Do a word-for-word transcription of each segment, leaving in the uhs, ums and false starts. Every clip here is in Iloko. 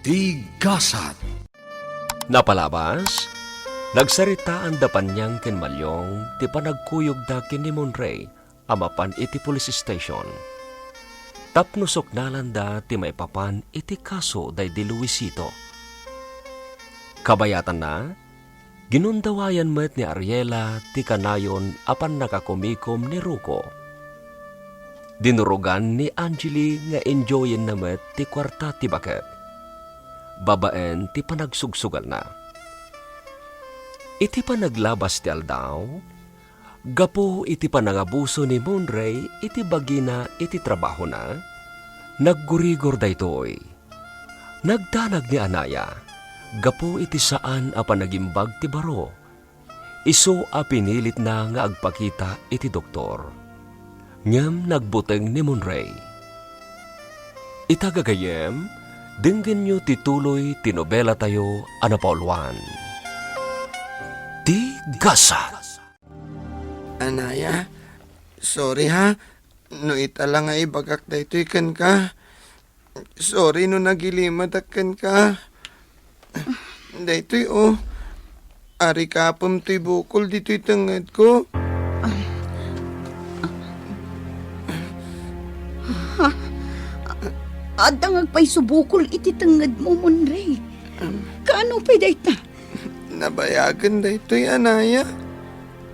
Ti gasat. Napalabas, nagsaritaan da Panyang ken Malyong ti panagkuyogda ken ni Monray a mapan iti police station. Tapno suknalanda ti maipapan iti kaso daydi Luisito. Kabayatanna, ginundawayan met ni Ariela ti kanayon a pannakakumikom ni Ruko. Dinurugan ni Angeli nga enjoyenna met ti kuarta ti baket, babaen ti panagsugsugalna. Iti panaglabas ti aldaw, gapu iti panangabuso ni Monray iti bagina iti trabahona, naggurigor daytoy. Nagdanag ni Anaya gapu iti saan a panagimbag ti baro. Isu a pinilitna nga agpakita iti doktor. Ngem nagbuteng ni Monray. Ita gagayyem, denggenyo ti tuloy ti nobelatayo a napauluan. Ti gasat. Anaya, sorry ha, no ita la nga ibagak daytoy kenka. Sorry no nagilimedak kenka. Daytoy, o. Ari kapem toy bukol ditoy tengngedko. Ha? Adda nga agpayso bukol iti tengngedmo, Monray. Kaano pay dayta? Nabayagen daytoy, Anaya.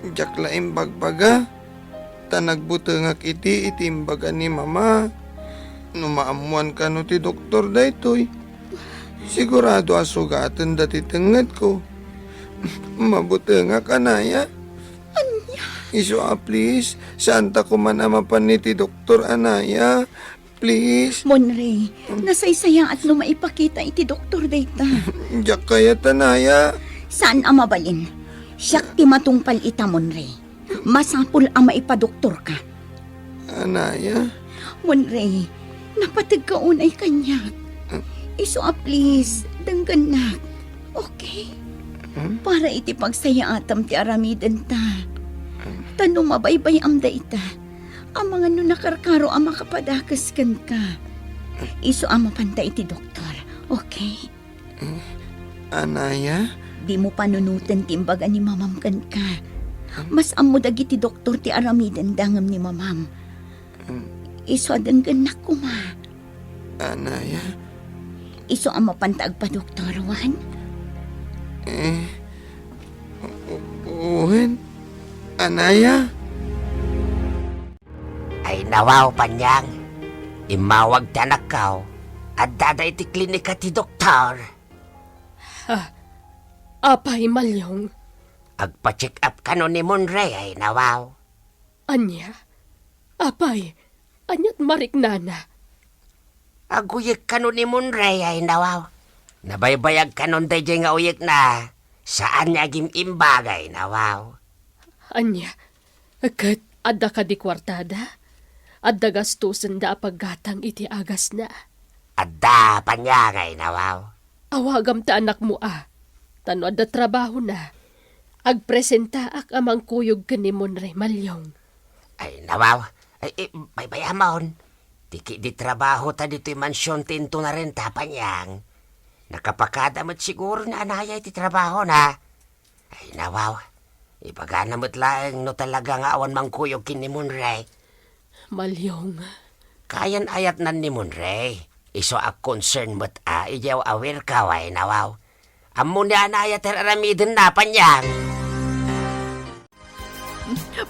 Diak la imbagbaga. Ta nagbutengak iti, iti imbaga ni Mama. No maammoan kano ti doktor daytoy, sigurado a sugatenda ti tengngedko. Mabutengak, Anaya. Ania? Isu a, please, saanta koman a mapan iti doktor, Anaya. Please. Monray, nasaysayaat no maipakita iti doktor dayta. Diak kayat, Anaya. Saan a mabalin. Siak ti matungpal ita, Monray. Masapul a maipadoktorka. Anaya? Monray, napategka unay kaniak. Isu a, please, denggennak. Okay? Hmm? Para iti pagsayaatam ti aramidenta. Ta no mabaybay-am dayta, amangan no nakarkaro a makapadakes kenka. Isu a mapanta iti doktor. Okay? Anaya? Dimo panunoten ti imbaga ni Mamam kenka. Mas ammo dagiti doktor ti aramidenda ngem ni Mamam. Isu a denggennak koma. Anaya? Isu a mapanta agpadoktor, wen? Eh, u-, wen? Anaya? Ay nawaw, Panyang. Immawag ti anakko. Addada iti klinika ti doktor. Ha? Apay, Malyong? Agpa-check up kano ni Monray, ay nawaw. Ania? Apay, aniat mariknana? Aguyek kano ni Monray, ay nawaw. Nabaybayag kanon daydiay nga uyekna. Saan nga agim-imbag, ay nawaw. Ania? Ket adda kadi kuartada? Adda gastosenda a paggatang iti agasna? Adda, Panyang, ay nawaw. Awagam ti anakmo a. Ta no adda trabahona, agpresentaak a mangkuyog ken ni Monray, Malyong. Ay, nawaw. Ay, eh, baybay-amon. Ti ki-, di trabaho ta ditoy mansion ti inton narenta, Panyang. Nakapakada met siguro ni Anaya iti trabahona. Ay, nawaw. Ibagana met laeng no talaga nga awan mangkuyog ken ni Monray. Malyong. Kayan ayatnan ni Monray. Isu a concern met a idiay awirka, ay nawaw. Ammo ni Anaya ti ar-aramidenna, Panyang.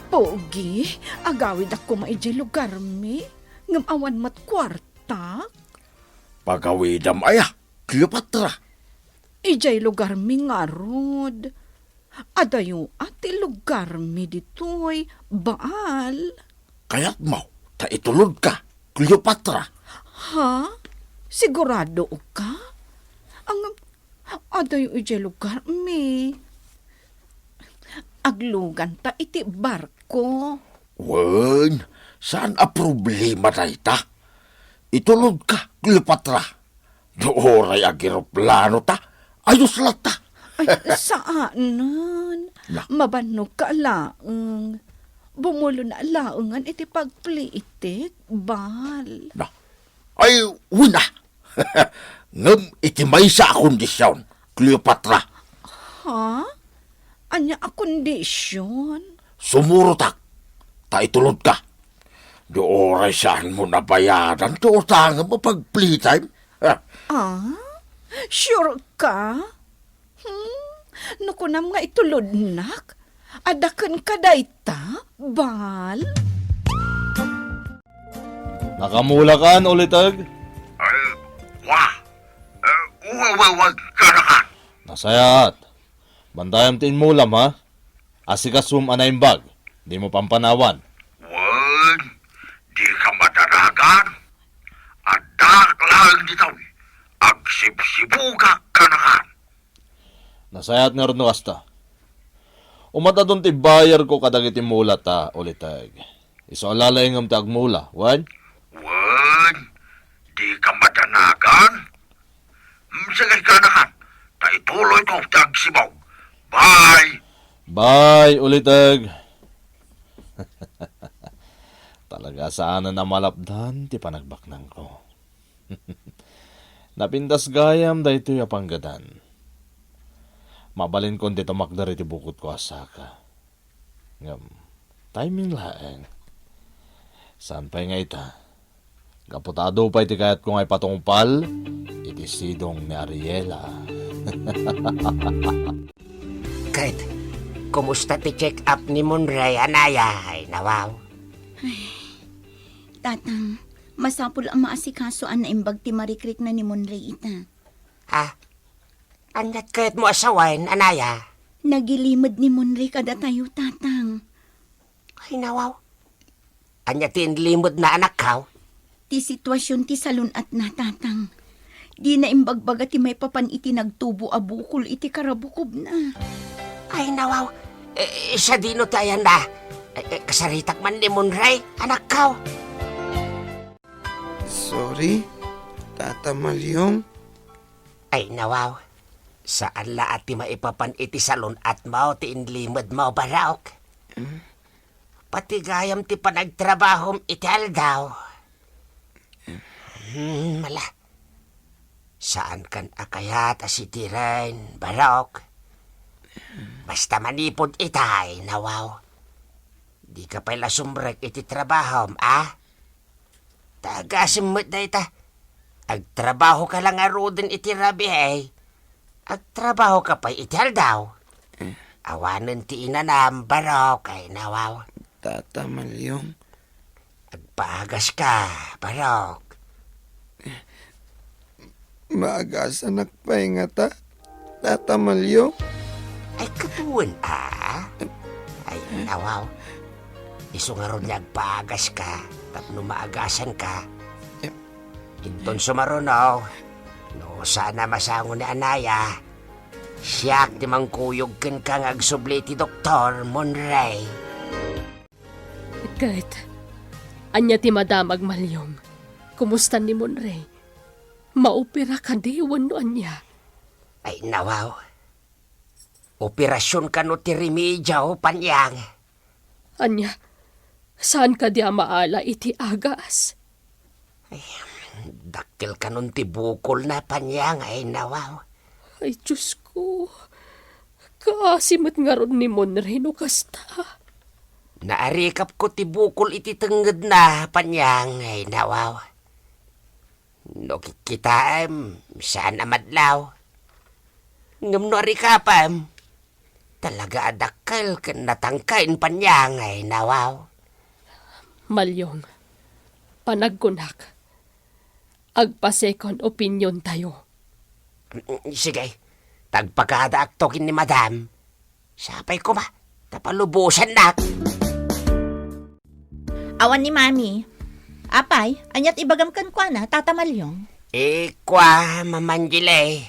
Pogi, agawidak koma idiay lugarmi, ngem awan met kuartak. Pagawidam aya, Cleopatra? Idiay lugarmi ngarud. Adayo a ti lugarmi ditoy, Baal. Kayatmo ta itulodka, Cleopatra? Ha? Siguradoka? Ang, adayo idiay lugarmi. Agluganta iti barko. Wen, saan a problema dayta? Itulodka, Cleopatra. No uray ageroplano ta, ayos latta. Ay, saanen. Na. Mabannog ka laeng. Bumulona laengen iti pagpliitek, Baal. Na. Ay, wen a. Ngem iti maysa a kondision, Cleopatra. Ha? Ania a kondision? Sumurotak, ta itulodka. Di uray saanmo nabayadan ti utangem a pag-playtime. Ah. Ah? Sure ka? Hmm? No kunam nga itulodnak, adda kenka dayta, Bal? Nakamulakan, Uliteg? Ay, wa. Eh, wa, wa, wa, kanakan. Nasayaat. Bandayam ti immulam, ha? Asikasom a naimbag. Dimo pampanawan. Wen, dika madanagan. Addak laeng ditoy. Agsibsibugak kanakan. Nasayaat ngarud no kasta. Umatadon ti bayarko kadagiti mulata, Uliteg. Isu a lalaingem ti agmula, wen? Wen, dika madanagan. Mm, sige, kanakan. Ta ituloyko ti agsibug. Bye! Bye, Uliteg. Talaga saanen a malapdan ti panagbaknangko. Napintas gayam daytoy a panggedan. Mabalinkon ti tumakder iti bukotko a saka. Ngem, timing laeng. Saan pay nga ita? Gapu ta adu pay ti kayatko nga ipatungpal iti sidong ni Ariela. Ket, kumusta ti check-up ni Monray, anaya? Ay, nawaw. Tatang, masapul a maasikaso a naimbag ti marikrikna ni Monray ita. Ah, aniat kayatmo a sawen, anaya? Nagilimed ni Monray kadatayo, Tatang. Ay, nawaw. Ania ti inlimedna, anakkaw? Ti situasion ti salun-atna, Tatang. Dina imbagbaga ti maipapan iti nagtubo a bukol iti karabukobna. Ay, nawaw. Eh, sadino ti ayanna? Eh, eh, kasaritak man ni Monray, anakkaw. Sorry, Tata Malyong. Ay, nawaw. Saan la a ti maipapan iti salun-atmo ti inlimedmo, Barok. Hmm? Pati gayam ti panagtrabahom iti aldaw. Hmm, mala. Saankan a kayat a sitiren, Barok. Basta manipud itay, nawaw. Dika pay la sumrek iti trabahom, a? Ta agasem met dayta. Agtrabahoka la ngaruden iti rabii. Agtrabahoka pay iti aldaw. Eh. Awanen ti inanam, Barok, ay nawaw. Tata Malyong. Agpaagas ka, Barok. Maagasanak pay ngata, Tata Malyong? Ay, katuen, a? Ay, nawaw. Isu ngarud nga agpaagas ka, tapno maagasan ka. Eh. Inton sumaruno, no saan a masango ni anaya, siak ti mangkuyog kenka nga agsubli iti doktor, Monray. Ket, ania ti madamag, Malyong? Kumusta ni Monray? Maopera kadi wenno ania? Ay, nawaw. Operasion kano ti remedio, Panyang? Ania, saan kadi a maala iti agas? Ay, dakkel kanon ti bukolna, Panyang, ay nawaw. Ay, Diyos ko. Kaasi met ngarud ni Monray no kasta. Naarikapko ti bukol iti tengngedna, Panyang, ay nawaw. No kikkitaem, saan a madlaw. Ngem no arikapem, talaga a dakkel ken natangken, Panyang, ay nawaw. Malyong, panagkunak, agpa-second opinion tayo. Sige, tagpakadaakto ken ni Madam. Sapay koma, ta palubosannak. Awan ni Mami. Apay, aniat ibagam kenkuana, Tata Malyong? Eh, kua, Ma'am Angela, eh.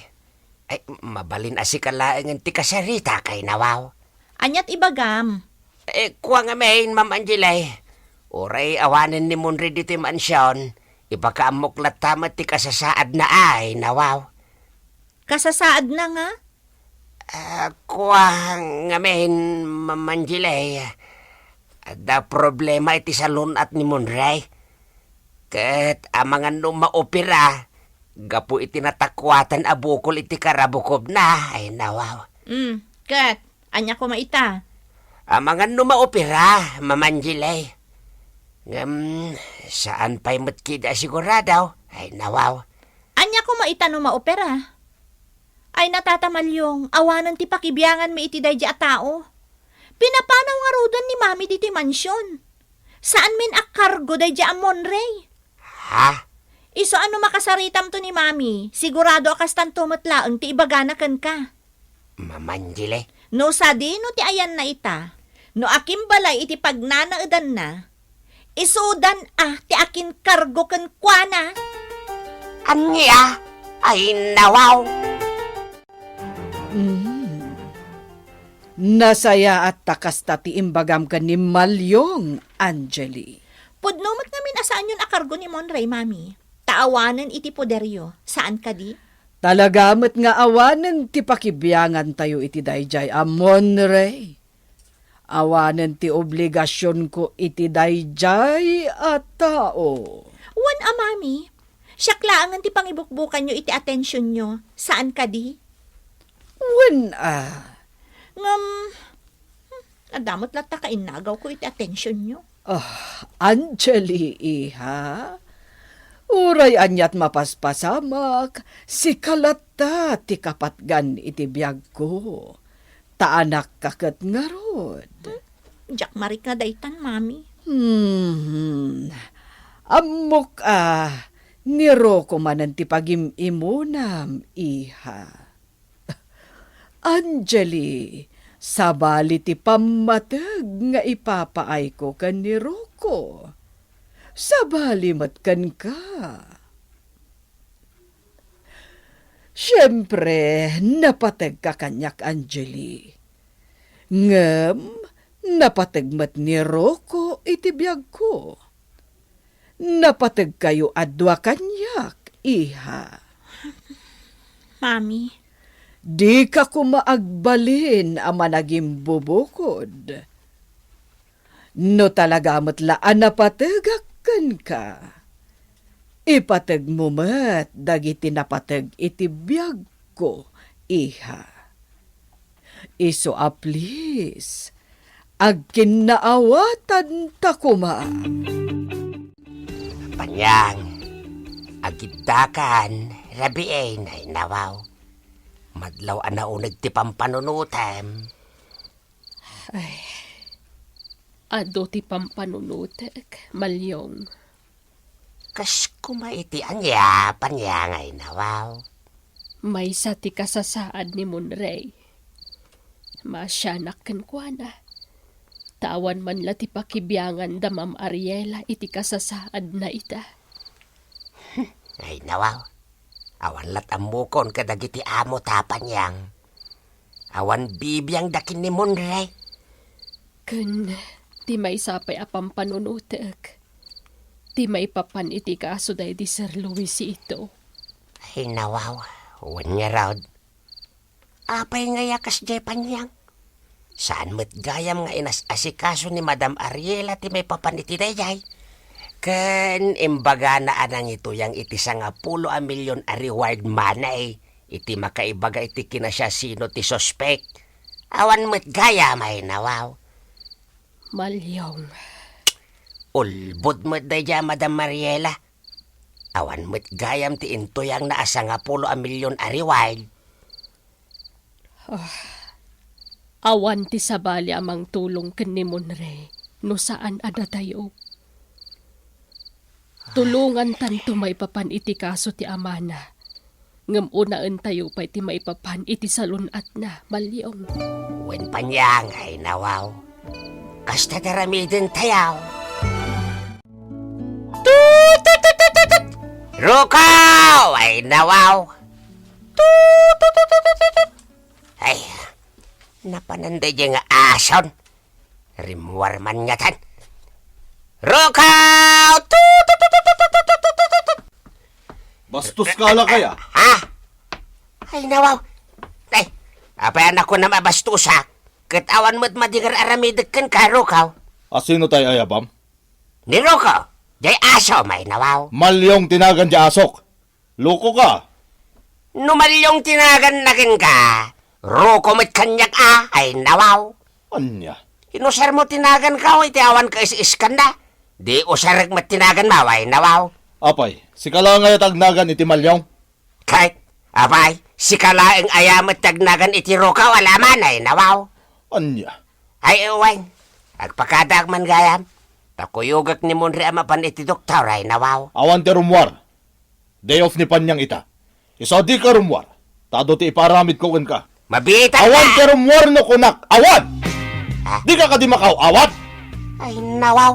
Ay, mabalin a sika laengen ti kasaritak, ay nawaw. Aniat ibagam? Eh, kua ngamin, Ma'am Angela, eh. Uray awanen ni Monray ditoy mansion, ipakaammok latta met ti kasasaadna, ay nawaw. Kasasaadna nga? Ah, kua ngamin, Ma-, Manjilay, adda problema iti salun-at ni Monray. Ket amangan no maopera, Gapu iti natakuatan a bukol iti karabukobna, ay nawaw. Mm, ket, ania koma ita? Amangan no maopera, Mama Angeli. Ngem, saan pay met ketdi a sigurado, ay nawaw. Ania koma ita no maopera? Ay, Tata Malyong, awanen ti pakibianganmi iti daydi a tao. Pinapanaw ngaruden ni Mami ditoy mansion. Saanmin a kargo daydi a Monrey. Ha? Isu a no makasaritamto ni Mami, sigurado a kastanto met laeng ti ibagana kenka. Mama Angeli? No sadino ti ayanna ita, no akimbalay iti pagnanaedanna, isudan a ti akinkargo kenkuana. Ania? Ay, nawaw! Mm. Nasayaat ta kasta ti imbagam ken ni Malyong, Angeli. Pudno met ngamin a saanyon a kargo ni Monrey, Mami. Ta awanen iti poderyo, saan kadi? Talaga met nga awanen ti pakibiangantayo iti daydiay a Monrey. Awanen ti obligasionko iti daydiay a tao. Wen a, Mami. Siak laengen ti pangibukbukanyo iti atensionyo, saan kadi? Wen a. Ngem, hmm, adda met latta kainnagawko iti atensionyo. Ah, Angeli, iha. Uray aniat mapaspasamak, sika latta ti kapatgan iti biagko. Ta anakka ket ngarud. Hmm? Diak marikna daytan, Mami. Hmm. Ammok a, ni Rocco manen ti pagim-imunam, iha. Angeli, sabali ti pammateg nga ipapaayko ken ni Rocco. Sabali met kenka. Siempre, napategka kaniak, Angeli. Ngem, napateg met ni Rocco iti biagko. Napategkayo a dua kaniak, iha. Mami. Dika koma agbalin a managimbubukod. No talaga met la a napategak kenka, ipategmo met dagiti napateg iti biagko, iha. Isu a please, agkinnaawatanta koma. Panyang, agiddakan, rabii, ay nawaw. Madlaw a nauneg ti pampanunotem. Ay, adu ti pampanunotek, Malyong. Kas koma iti ania, Panyang, ay nawaw. Maysa ti kasasaad ni Monrey. Maasianak kenkuana. Ta awan man la ti pakibiangan da Ma'am Ariela iti kasasaadna ita. Ay nawaw. Awan lat ammokon kadagiti amo ta, Panyang. Awan bibiangda ken ni Monrey. Ken ti maysa pay a pampanunotek, ti maipapan iti kaso daydi Sir Luisito. Ay nawaw, wen ngarud. Apay nga ya kasdiay, Panyang? Saan met gayam nga inas-asikaso ni Madam Ariela ti maipapan iti daydiay? Ken imbagana a nangituyang iti sangapulo a milyon a reward money iti makaibaga iti kinasiasino ti suspek. Awan met gayam, ay nawaw. Malyong. Ulbod met daydiay a Madam Ariela. Awan met gayam ti intuyangna a sangapulo a milyon a reward. Ah, awan ti sabali a mangtulong ken ni Monrey no saan a datayo. Tulongantanto maipapan iti kaso ti amana. Ngem unaentayo pay ti maipapan iti salun-atna, Malyong. Wen, Panyang, ay nawaw. Kasta ti aramidentayo. Tut, tut, tut, tut, tut, tut. Rukaw! Ay nawaw. Tut, tut, tut, tut, tut, tut. Ay, napanan daydiay nga ason. Rimmuar man ngatan. Rukaw! Tut, tut, tut, tut, tut, tut, tut, tut. Bastos ka, ala kaya? Ha? Ay, nawaw. Ay, apay a nakunam a bastosak? Ket awan met madi nga aramidek kenka, Rukaw. A sino tay ayabam? Ni Rukaw, jay asom, ay nawaw. Malyong ti nagan jay asok. Loko ka. No Malyong ti naganna kenka, Roko met kaniak a, ay nawaw. Ania? Inusarmo ti naganko iti awan kais-iskanda. Di usarek met ti naganmo, ay nawaw. Apay, sika la ngay ti agnagan iti Malyong? Ket, apay, sika laeng aya met ti agnagan iti Rokaw a laman, ay nawaw. Ania? Ay, wen. Agpakadaak man gayam. Ta kuyogek ni Monre a mapan iti doktor, ay nawaw. Awan ti rummuar. Day off ni Panyang ita. Isu a dika rummuar. Ta adu ti ipaaramidko kenka. Mabitak ka! Awan ti rummuar no kunak. Awan! Ah? Dika kadi makaaw-awat? Ay, nawaw.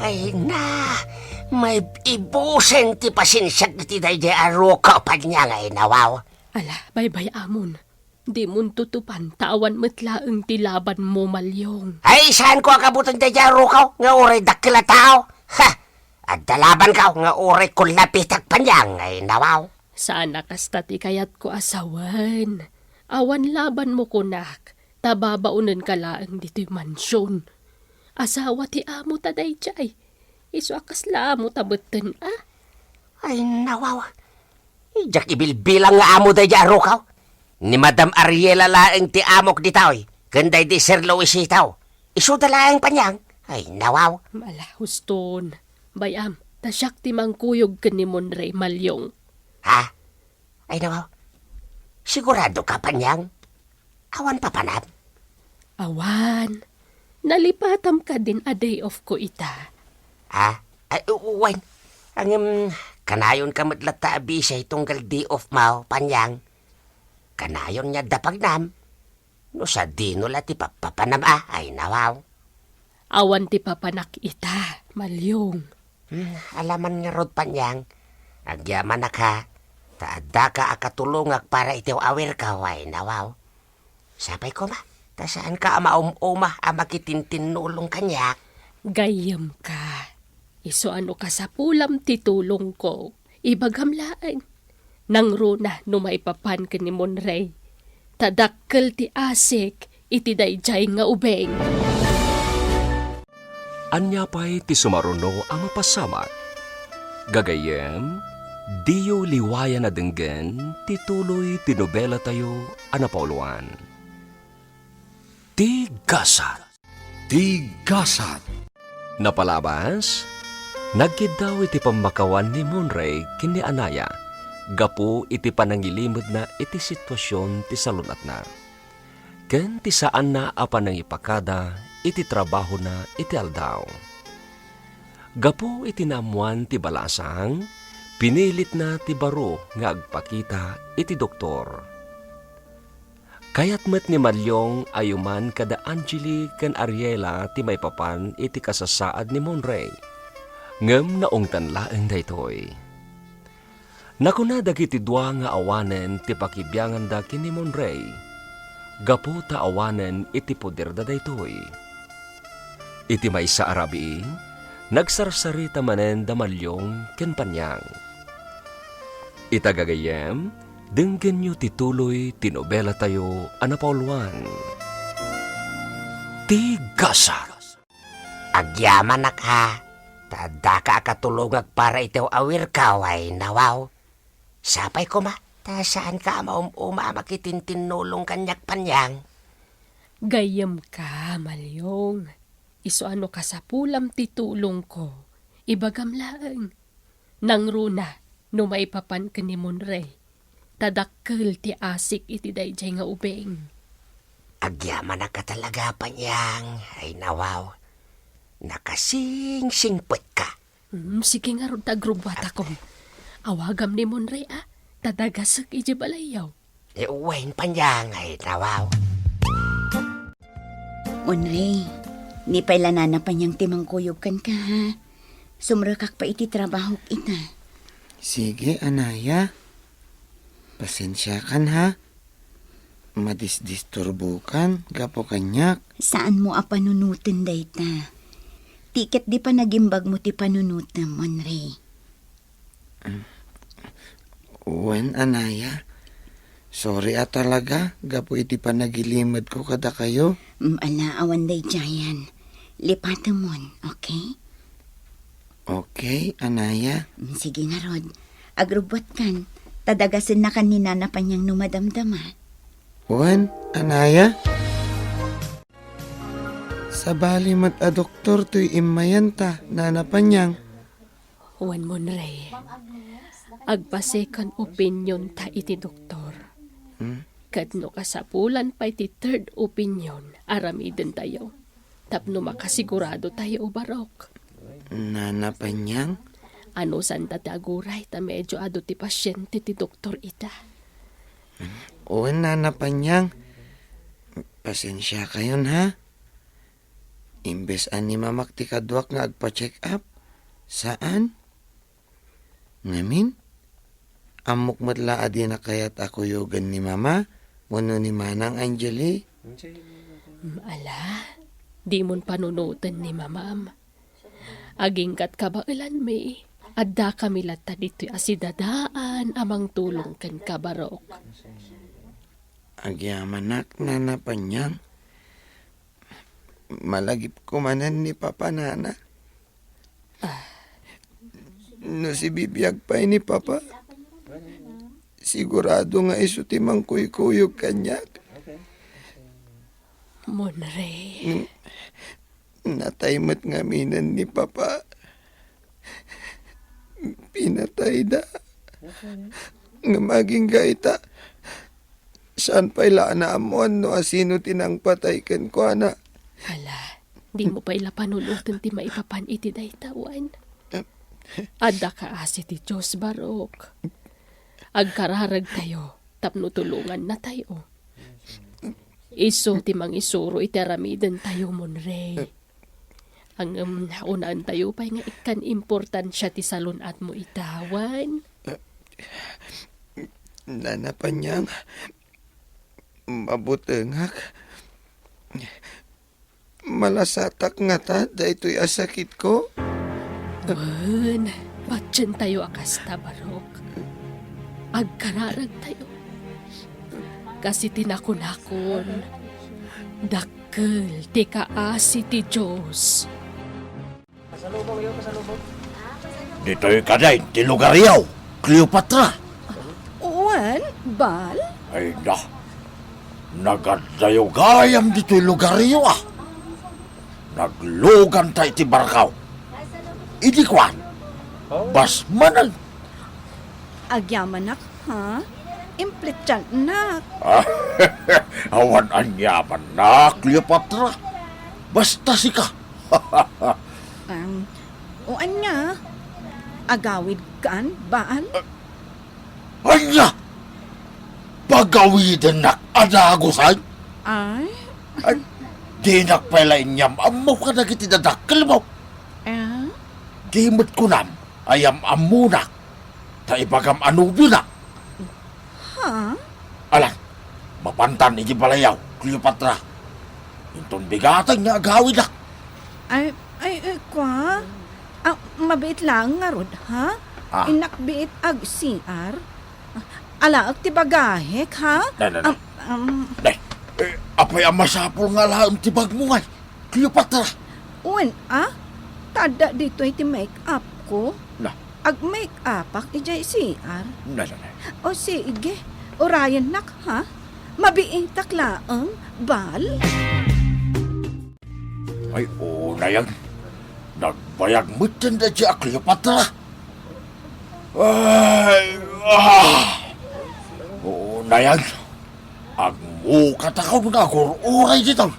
Ay na, maibusen ti pasensiak iti daydiay a Rokaw, Panyang, ay nawaw. Ala, baybay-amon. Dimon tutupan ta awan met laeng ti labanmo, Malyong. Ay, saanko a kabuton daydiay a Rokaw nga uray dakkel a tao. Ha! Adda labanko nga uray kullapitak, Panyang, ay nawaw. Saan a kasta ti kayatko a sawen. Awan labanmo kunak, ta babaonenka laeng ditoy mansion. Asawa ti amo ta daydiay. Isu a kasla amo ta betten a? Ay, nawaw. Diak ibilbilang nga amo daydiay a Rokaw. Ni Madam Ariela laeng ti amok ditoy, ken daydi Sir Luisito. Isuda laeng, Panyang. Ay, nawaw. Ala, huston. Bay-am, ta siak ti mangkuyog ken ni Monre, Malyong. Ha? Ay, nawaw. Sigurado ka, Panyang? Awan papanam? Awan. Nalipatam kadin a day off ko ita. Ha? Ay, u-, wen. Ngem, kanayon ka met latta a bisay tunggal day off mo, Panyang. Kanayon nga adda pagnam. No sadino la ti papapanam a, ay nawaw. Awan ti papanak ita, Malyong. Hmm, alaman ngarud, Panyang. Agyamanak a, ta addaka a katulongak para iti awirko, ay nawaw. Sapay koma, ta saanka a maum-uma a makitintinnulong kaniak. Gayyemka. Isu a no kasapulam ti tulongko, ibagam laeng. Nangruna no maipapan ken ni Monrey, ta dakkel ti asik iti daydiay nga ubing. Ania pay ti sumaruno a mapasamak? Gagayyem, diyo liwayan a denggen ti tuloy ti nobelatayo a napauluan, Ti Gasat. Ti Gasat. Napalabas, nagkiddaw iti pammakawan ni Monrey ken ni Anaya gapu iti panangilimedna iti situasion ti salun-atna ken ti saanna a panangipakada iti trabahona iti aldaw. Gapu iti naammoan ti balasang, pinilitna ti baro nga agpakita iti doktor. Kayat met ni Malyong a yuman kada Angeli ken Ariela ti maipapan iti kasasaad ni Monrey. Ngem naungtan laeng daytoy. Nakuna dagiti dua nga awanen ti pakibianganda ken ni Monrey, gapu ta awanen iti poderda daytoy. Iti maysa a rabii, nagsarsarita manen da Malyong ken Panyang. Ita gagayyem, denggenyo ti tuloy ti nobelatayo a napauluan, Ti Gasat. Agyamanak a, ta addaka a katulongak para iti awirko, ay nawaw. Sapay koma, ta saanka a maum-uma a makitintinnulong kaniak, Panyang. Gayyemka, Malyong. Isu a no kasapulam ti tulongko, ibagam laeng. Nangruna no maipapan ken ni Monrey, ta dakkel ti asik iti daydiay nga ubing. Agyamanak a talaga, Panyang. Ay nawaw, nakasingsingpetka. Hmm, sige ngarud ta agrubbuatakon. Awagam ni Monrey a, ta dagasek idiay balayyo. E, wen, Panyang, ay nawaw. Monrey, ni pay la nana Panyang ti mangkuyog kenka, ha? Sumrekak pay iti trabahok ita. Sige, Anaya. Pasensiakan, ha? Madisdisturbokan gapu kaniak. Saanmo a panunoten dayta. Ti ket di panagimbagmo ti panunotem, Monrey. Wen, Anaya. Sorry a talaga gapu iti panagilimedko kadakayo. Mm, ala, awan daydiayen. Lipatemon, okay? Okay, anaya. Mm, sige ngarud. Agrubbuatkan. Ta dagasennakan ni Nana Panyang no madamdama. Wen, anaya? Sabali met a doktor toy immayanta, Nana Panyang. Wen, Monrey. Agpa-second opinion ta iti doktor. Hmm? Ket no kasapulan pay ti third opinion, aramidentayo. Tapno makasigurado tayo, Barok. Nana Panyang? Anusanta ti aguray ta medyo adu ti pasiente ti doktor ita. Wen, Nana Panyang. Pasensiakayon, ha? Imbes a ni mamak ti kaduak nga agpa-check up, saan? Ngamin, ammok met la a dina kayat a kuyogen ni Mama wenno ni Manang Angeli. Mm, ala, dimon panunoten ni Mamam. Aginggat kabaelanmi, addakami latta ditoy a sidadaan a mangtulong kenka, Barok. Agyamanak, Nana Panyang. Malagipko manen ni Papa, Nana. Ah. No sibibiag pay ni Papa, sigurado nga isu ti mangkuykuyog kaniak. Monrey. N-, natay met ngaminen ni Papa. Pinatayda. Ngem agingga ita, saan pay la a naammoan no asino ti nangpatay kenkuana. Hala, dimo pay la panunoten ti maipapan iti dayta, wen? Adda kaasi ti Dios, Barok. Agkararagtayo tapno tulongannatayo. Isu ti mangisuro iti aramidentayo, Monrey. Ngem, unaentayo pay nga ikkan importansia ti salun-atmo ita, wen? Nana Panyang, mabutengak. Malasatak ngata daytoy a sakitko? Wen, patientayo a kasta, Barok. Agkararagtayo. Kas iti nakunakon, dakkel ti kaasi ti Dios. Ditoy kadin ti lugaryo, Cleopatra. Wen, Bal? Ay na, nagaddayo gayam ditoy lugaryo, a. Nagluganta iti barkaw. Idi kuan, basmanen. Agyamanak, ha? Implittiannak. Awan aniamannak, Cleopatra. Basta sika. Em, o ania? Agawidkan, Bal? Ania? Pagawidennak a dagusen? Ay? Ay, dinak pay la inyam-ammo kadagiti dadakkelmo. Eh? Di met kunam a yam-ammonak, ta ibagam a nobionak. Ha? Alan, mapantan iti balayyo, Cleopatra. Inton bigaten nga agawidak. Ay, ay, ay, kua? Ah, mabiit laeng ngarud, ha? Ah. Innak biit ag-C R. Alaek ti bagahek, ha? Nay, nay, nay. Am, am. Nay, eh, apay a masapul nga alaem ti bagmo ngay, Cleopatra? Wen, a? Ta adda ditoy ti make-up ko. Na. Ag-make-upak idiay C R. Na, na, na. O sige, urayennak, ha? Mabiitak laeng, Bal? Ay, unayen. Nagbayag metten daydi a Cleopatra. Ay, ah! Unayen. Agmukatakon nga agur-uray ditoy.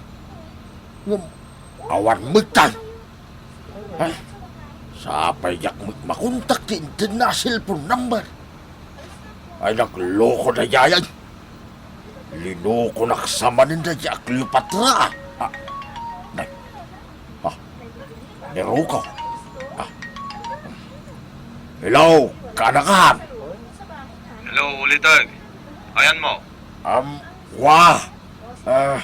Ngem awan metten. Ay, sapay diak met makontak ti inted na a cellphone number. Ay, nagloko daydiay. Linukonak sa manen daydi a Cleopatra. Ah, nay. Ah, ni Ruko. Ah. Hello, kaanakan. Hello, Uliteg. Ayanmo? Am, wa. Ah,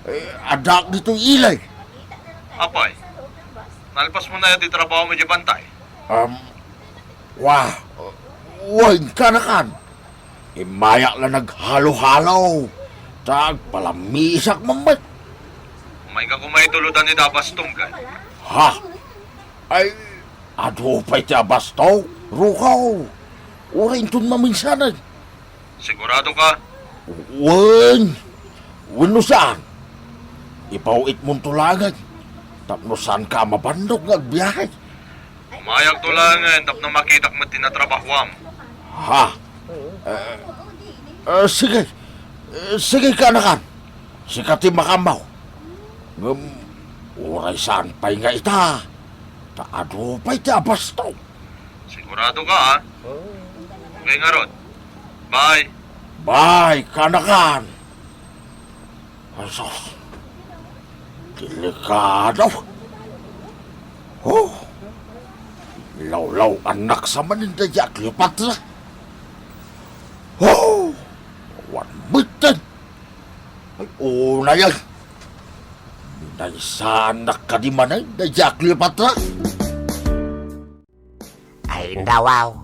eh, addaak ditoy ili. Apay, nalpasmo na ti trabahom idiay bantay? Am, wa. Wen, kaanakan. Immayak la naghalo-halo. Ta agpalamisak man met. Umayka koma iti uludan ida a bastong, kan? Ha? Ay, Adu pay ti abastok, Rukaw. Uray inton maminsanen. Sigurado ka? Wen. Wenno saan? Ipaw-itmonto laengen tapno saanka a mabannok nga agbiahe. Umayakto laengen tapno makitak met ti natrabahoam. Ha? Eh, eh, sige. Eh, sige, kaanakan. Sika ti makaammo. Ngem, uray saan pay nga ita, ta adu pay ti abastok. Sigurado ka, ha? Okay ngarud. Bye. Bye, kaanakan. Ay, sus. Delikado. Oh. Lawlaw-annak sa manen daydi a Cleopatra. Oh. Awan metten. Ay, unay ay. Minaysaanak kadi manen daydi a Cleopatra. Ay, nawaw.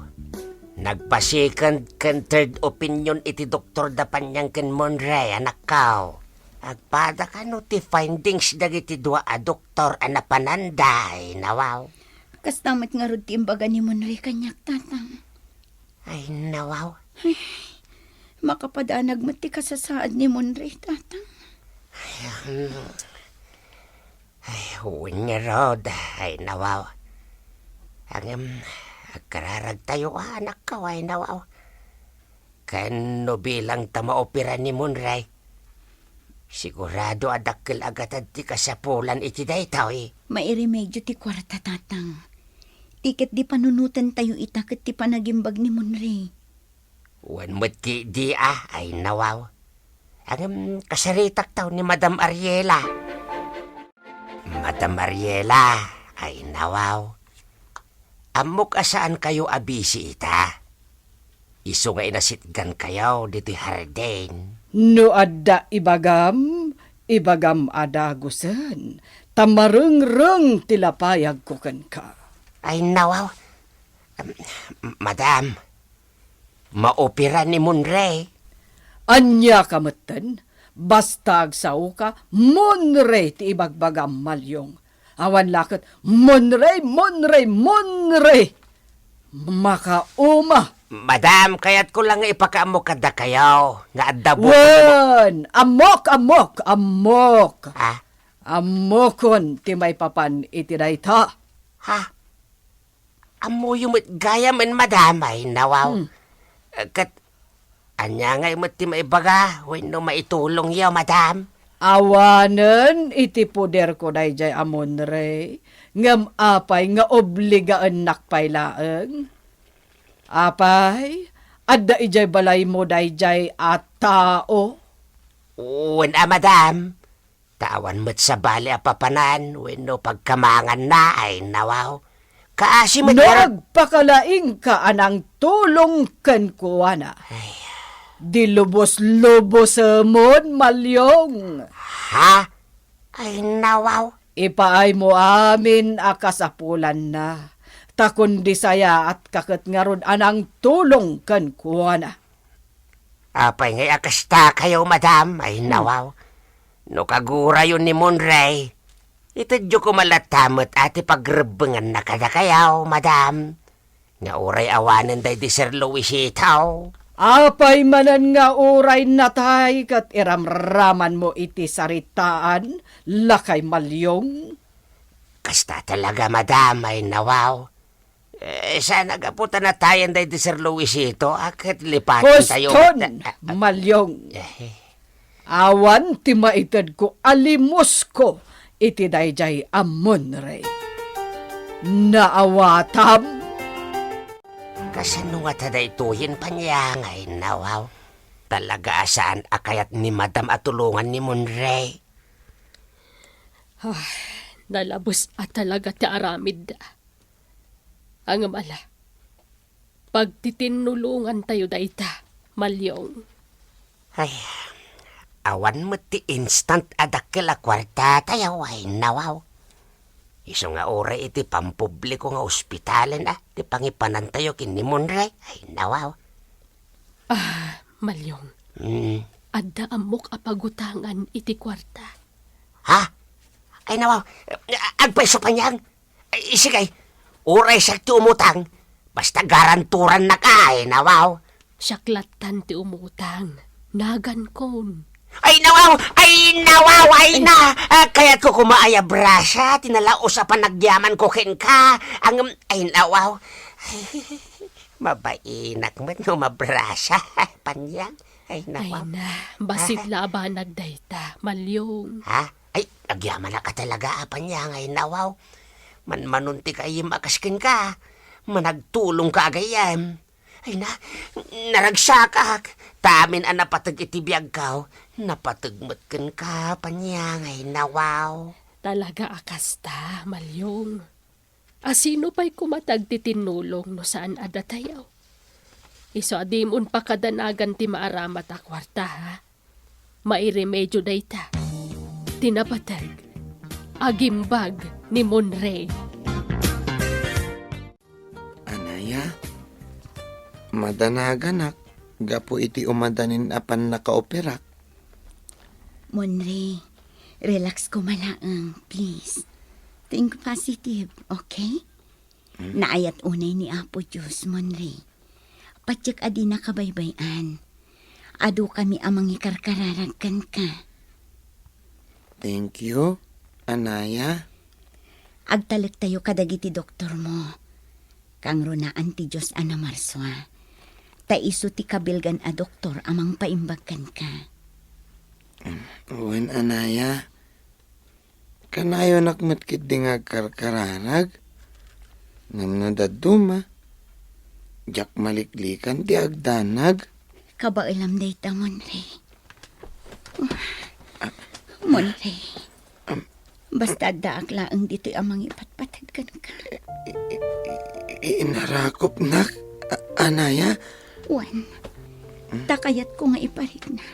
Nagpa-second ken third opinion iti doktor da Panyang ken Monre, anakko. Agpada kano ti findings dagiti dua a doktor a napananda, ay, nawaw. Kasta met ngarud ti imbaga ni Monre kaniak, Tatang. Ay, nawaw. Ay, makapadanag met ti kasasaad ni Monre, Tatang. Ay, um, Ay, wen ngarud, ay, nawaw. Ngem, agkararagtayo, anakko, ay, nawaw. Ken no bilang ta maopera ni Monre, sigurado a dakkel a gatad ti kasapulan iti daytoy. Mairemedio ti kuarta, Tatang. Ti ket di panunotentayo ita ket ti panagimbag ni Monre. Wen met ti idi a, ay, nawaw. Ngem kasaritakto ni Madam Ariela. Madam Ariela, ay, nawaw. Ammok a saankayo a busy ita. Isu nga inasitgankayo ditoy hardin. No adda ibagam, ibagam a dagusen, ta marengreng ti lapayagko kenka. Ay, nawaw. Em, madam, maopera ni Monre. Ania ka metten? Basta agsaoka, Monre ti ibagbagam, Malyong. Awan la ket Monre, Monre, Monre! Makauma! Madam, kayatko la nga ipakaammo kadakayo nga adda bukodmo. Wen! Ammok, ammok, ammok! Ah? Ammokon ti maipapan iti dayta. Ha? Ammoyo met gayam, madam, ay, nawaw. Hmm. Eh, ket ania ngay met ti maibaga wenno maitulongyo, madam? Awanen iti poderko daydiay a Monre, ngem apay nga obligaennak pay laeng? Apay, adda idiay balaymo daydiay a tao? Wen a, madam. Ta awan met sabali a papanan wenno pagkamanganna, ay, nawaw. Kaasi met. No ngarud, agpakalaingka a nangtulong kenkuana, ay, di lubos-lubosemon, Malyong. Ha? Ay, nawaw. Ipaaymo amin a kasapulanna, ta kundi sayaatka ket ngarud a nangtulong kenkuana. Apay ngay a kastakayo, madam? Ay, hmm, nawaw. No kagurayo ni Monre, itedyo koma latta met a ti pagrebbenganna kadakayo, madam. Nga uray awanen daydi Sir Luisito. Apay manen nga uray natay ket iramramanmo iti saritaan, lakay Malyong? Kasta talaga, madam, ay, nawaw. Eh, saan a gapu ta natayen daydi Sir Luisito, a ket lipatentayo. Huston, met-, ah, ah, Malyong. Eh. Awan ti maitedko a limusko iti daydiay a Monre. Naawatam? Kasano ngata daytoyen, Panyang, ay, nawaw? Talaga a saan a kayat ni Madam a tulongan ni Monre. Ay, nalabes a talaga ti aramidda. Ngem ala, pagtitinnulongantayo dayta, Malyong. Ay, awan met ti instant a dakkel a kuartatayo, ay, nawaw. Isu nga uray iti pampubliko nga ospitalen a ti pangipanantayo ken ni Monre, ay, nawaw. Ah, Malyong. Hmm. Adda ammok a pagutangan iti kuarta. Ha? Ay, nawaw. Agpayso, Panyang. Ay, sige. Uray siak ti umutang. Basta garanturannak, ay, nawaw. Siak lattan ti umutang. Nagankon. Ay, nawaw! Ay, nawaw! Ay, na! Ah, kayatko koma a abrasa ti nalaus a panagyamanko kenka. Ang, ay, nawaw. Mabainak met no mabrasa. Panyang. Ay, nawaw. Ay na, bassit la a banag dayta, Malyong. Ha? Ay, agyamanak a talaga, a Panyang, ay, nawaw. Manmanon ti kayem a kas kenka. Managtulongka a gayyem. Ay na, naragsakak. Ta amin a napateg iti biagko, napateg met kenka, Panyang, ay, nawaw. Talaga a kasta, Malyong. A sino pay koma ti agtitinnulong no saan a datayo? Isu a dimon pakadanagan ti maaramat a kuarta, ha? Mairemedio dayta. Ti napateg, agimbag ni Monre. Anaya, madanaganak gapu iti umadanin a pannakaoperak. Monre, relax koma laeng, please. Think positive, okay? Hmm? Naayat unay ni Apo Dios, Monre. Patiek a dina kabaybay-an. Adu kami a mangikarkararag kenka. Thank you, Anaya. Agtalektayo kadagiti doktormo. Kangrunaan ti Dios a namarsua. Ta isu ti kabilgan a doktor a mangpaimbag kenka. Wen, Anaya. Kanayonak met ketdi nga agkarkararag. Ngem no dadduma, diak maliklikan ti agdanag. Kabaelam dayta, Monre. Monre. Am- Basta addaak laeng ditoy a mangipatpateg kenka. I-, i-, i-, inarakupnak, a-, Anaya. Wen, ta kayatko nga iparikna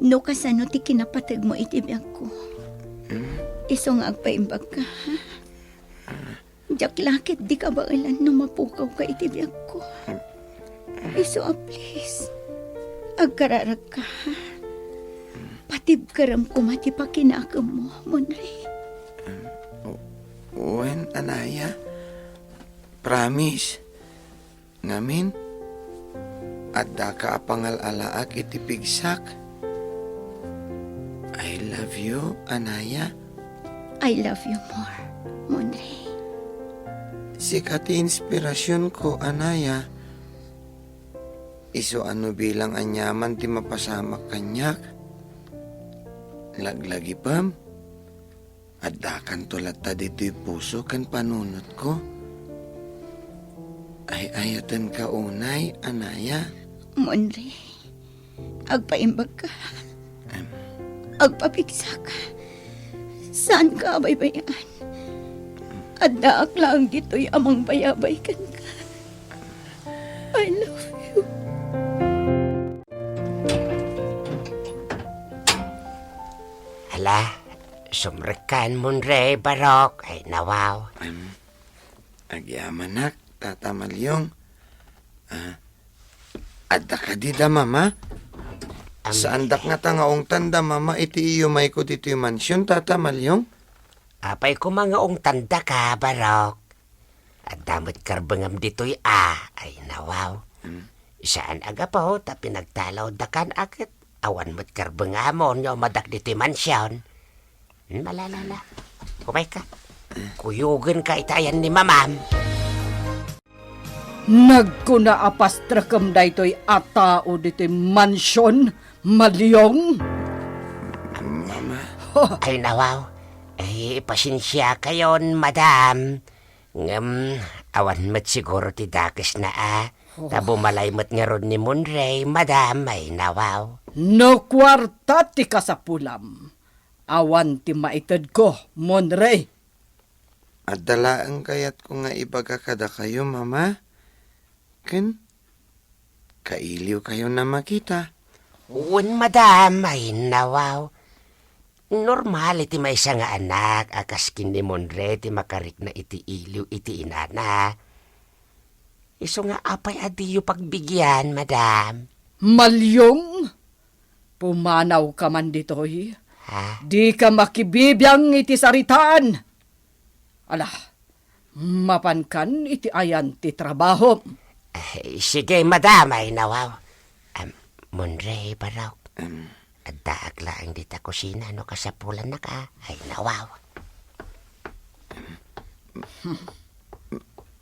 no kasano ti kinapategmo iti biagko. Isu nga agpaimbagka, ha? Diak la ketdi kabaelan no mapukawka iti biagko. Isu a please, agkararagka, ha? Patibkerem koma ti pakinakemmo, Monre. Wen, Anaya. Promise. Ngamin, addaka a pangal-alaak iti pigsak. I love you, Anaya. I love you more, Monre. Sika ti inspirasionko, Anaya. Isu a no bilang aniaman ti mapasamak kaniak, laglagipem, addakanto latta ditoy puso ken panunotko. Ay-ayatenka unay, Anaya. Monre, agpaimbagka. Em. Agpapigsaka. Saanka a baybay-an. Addaak laeng ditoy a mangbayabay kenka. I love you. Ala, sumrekkan, Monre, Barok. Ay, nawaw. Em, agyamanak, Tata Malyong. Ah, adda kadi da Mama? Am- Saandak ngata nga ungtan da Mama iti iyumayko ditoy mansion, Tata Malyong? Apay koma nga ungtandaka, Barok? Adda met karbengam ditoy a, ay nawaw. Hmm. Saan a gapu ta pinagtalawdakan a ket awan met karbengamon nga umadak ditoy mansion. Hmm, malalala. Umayka. Kuyogenka ita ayan ni Mamam. Nagkuna a pastrekem daytoy a tao ditoy mansion, Malyong. Mama. Ay, nawaw. Ay, pasensiakayon, madam. Ngem, awan met siguro ti dakesna a. Oh. Ta bumalay met ngarud ni Monrey, madam, ay nawaw. No kuarta ti kasapulam, awan ti maitedko, Monrey. Adda laeng kayatko nga ibaga kadakayo, Mama. Ken, kailiwkayon a makita. Wen, madam, ay nawaw. Normal iti maysa nga anak a kas ken ni Monrey ti makarikna iti iliw iti inana. Isu nga apay a diyo pagbigian, madam? Malyong, pumanawka man ditoy. Ha? Dika makibibiang iti saritaan. Ala, Mapankan iti ayan ti trabahom. Ay, sige, madam, ay nawaw. Am, Monre, Barok. Addaak laeng dita kusina no kasapulannaka. Ay nawaw.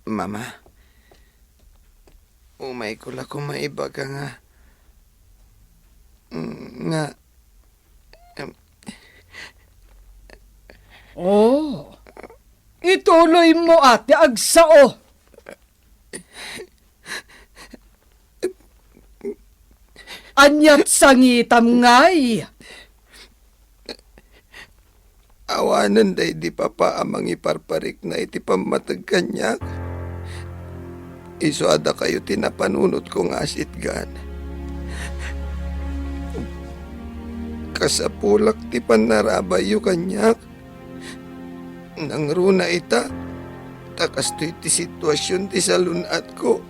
Mama, umayko la koma ibaga nga, nga, em, Oh, ituloy mo a ti agsao. Aniat sangitam ngay? Awanen daydi papa a mangiparparikna iti pammateg kaniak. Isu a dakayo ti napanunotko nga asitgan. Kasapulak ti pannarabayyo kaniak. Nangruna ita, ta kastoy ti situasion ti salun-atko.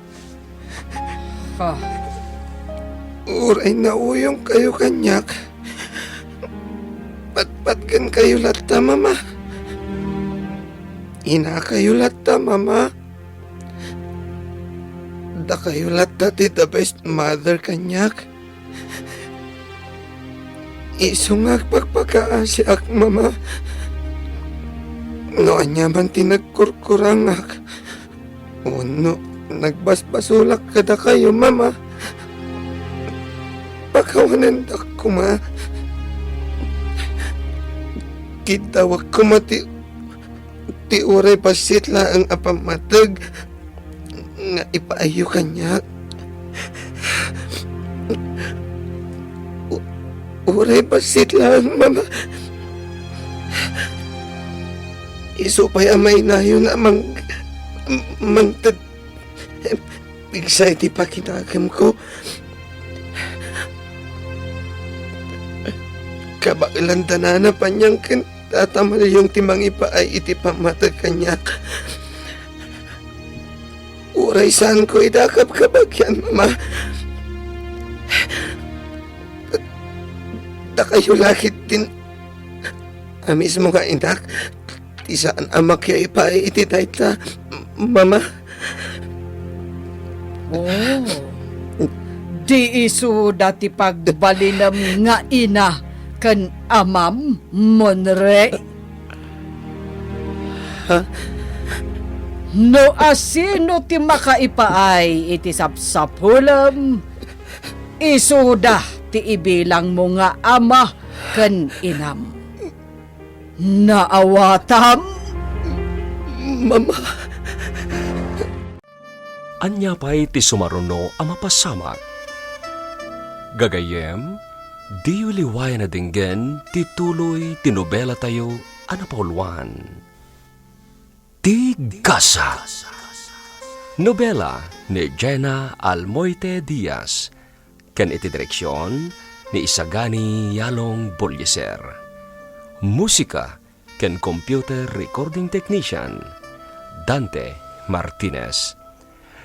Ah. Uray nauyongkayo kaniak, patpatgenkayo latta, Mama. Inakayo latta, Mama. Dakayo latta ti the best mother kaniak. Isu nga agpakpakaasiak, Mama. No aniaman ti nagkurkurangak, wenno nagbasbasolak kadakayo, Mama, pakawanendak koma. Kiddawek koma ti, ti uray bassit laeng a pammateg nga ipaayyo kaniak. U-, uray bassit laeng, Mama. Isu pay a mainayon a mang-, mangted, pigsa iti pakinakemko. Kabaelan ta nanapan ken Tata Malyong ti mangipaay iti pammateg kaniak. Uray saanko ida a kabkabagian, Mama. Dakayo la ketdin a mismo nga inak ti saan a makiaipaay iti dayta, Mama. Oh. Di isuda ti pagbalinem nga ina ken amam, Monre? Ha? No asino ti makaipaay iti sapsapulem, isuda ti ibilangmo nga ama ken inam. Naawatam? Mama. Ania pay ti sumaruno a mapasamak? Gagayyem, diyo liwayan a denggen ti tuloy ti nobelatayo a napauluan, Ti Gasa. Nobela ni Jena Almoite Diaz, ken iti direksion ni Isagani Yalong Bolieser. Musika ken computer recording technician, Dante Martinez.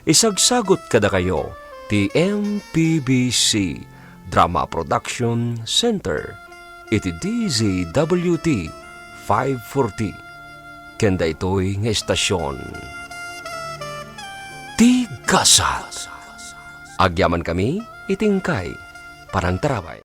Isagsagut kadakayo ti M P B C Drama Production Center iti D Z W T five forty, ken daytoy nga estasion, Ti Gasa. Agyamankami iti inkay panangtarabay.